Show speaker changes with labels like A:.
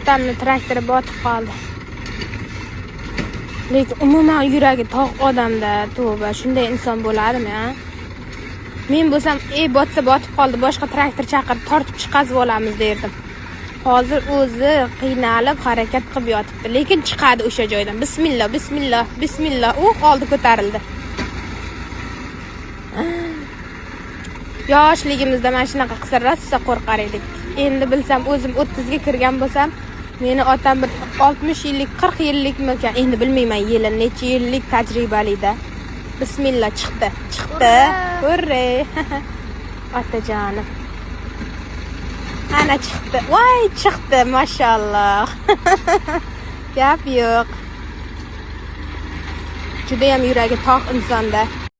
A: Otamni traktori botib qoldi. Lekin umuman yuragi tog' odamda, tavba, shunday inson bo'ladimi, a? Men bo'lsam, ey, botsa botib qoldi, boshqa traktor chaqirib tortib chiqazib olamiz derdim. Hozir o'zi qiynalib harakat qilib yotibdi, lekin chiqadi o'sha joydan. Bismillah, bismillah, bismillah. U oldi, ko'tarildi. Yoshligimizda mana shunaqa qilsa rosa qo'rqar edik. Endi bilsam, o'zim 30 ga kirgan bo'lsam, meni otam bir 60 yillik, 40 yillikmikan, endi bilmayman yili necha yillik tajribalida. Bismillah, chiqdi, chiqdi. Hurray! Otajonim. Ana chiqdi. Voy, chiqdi, mashalloh. Gap yo'q. Judayam yuragi tog' insonda.